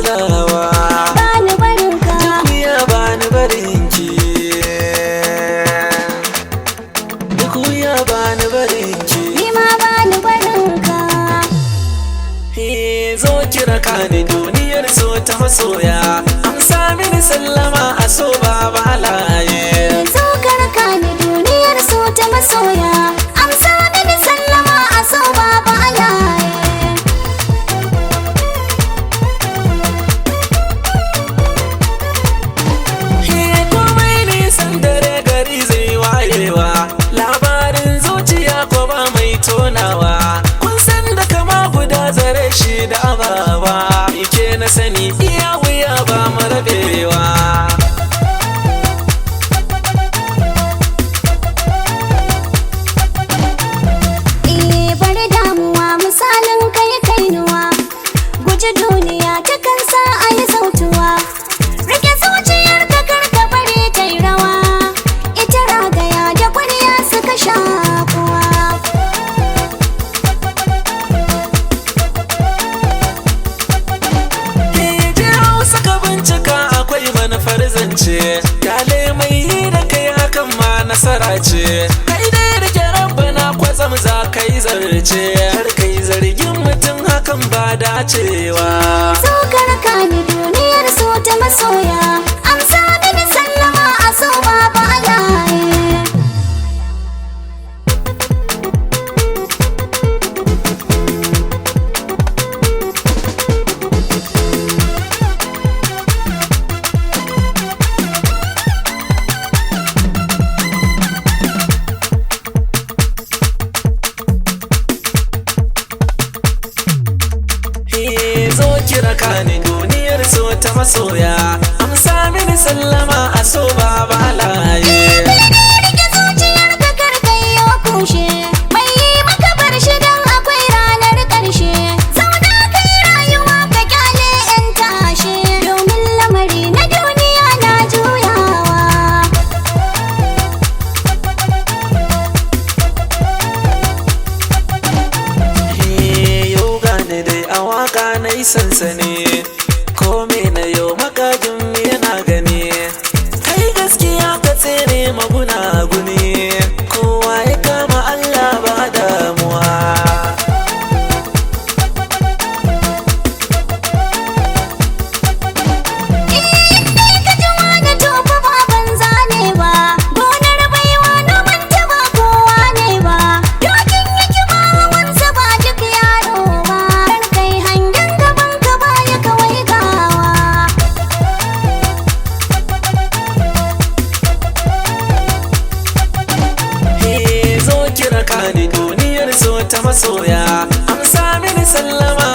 kulawa. Bani barinka. Duk wuya bani barinki, duk wuya bani barinki. Ni ma bani barinka. Zo kira ka ni duniyar so ta masoya. Amsa mini sallama a so babu halaye. Zo ka raka ni duniyar so ta masoya. Amsa mini sallama a so babu alaye. Komai nisan dare gari zai wayewa, labarin zuciya ko ba mai tonawa. Kun san da kama guda zare shi da ababa, ke na sani iya wuya ba mu rabewa. Eh, bari damuwa misalin kai kainuwa. Guji duniya ta kan sa a yi sautuwa. Rike zuciyar ka kar ka bari ta yi rawa. Ita ragaya da kwarya suka shakuwa. Je Hausa ka bincika akwai manufar zance, kyale mai yi da kai hakan ma nasara ce. Kai dai rike rabbana kwatsam za ka yi zarce, kar kai zargin mutum hakan ba dacewa. Zo ka raka ni duniyar so ta masoya. Amsa mini sallama a so babu alaye. Zo kira ka ni duniyar so ta masoya. Amsa mini sallama a so babu halaye. Rike zuciyar ka kar kai yo kushe. Mai yi maka bar shi don akwai ranar ƙarshe. Zauna kai rayuwa ka kyale 'yan tashe. Domin lamari na duniya na juyawa. Yau gane dai a waka na yi sansani, kome na yau makajin yana gani. Kai gaskiya ka tsere maguna guni, kowa ya kama Allah ba damuwa. Ka ji wani tofa ba banza ne ba. Gonar baiwa noman ta ba kowa ne ba. Dokin hikima hawansa ba duk yaro ba. Kar kai hangen gaban ka baya kawai gawa. Zo kira ka ni duniyar so ta masoya. Amsa mini sallama.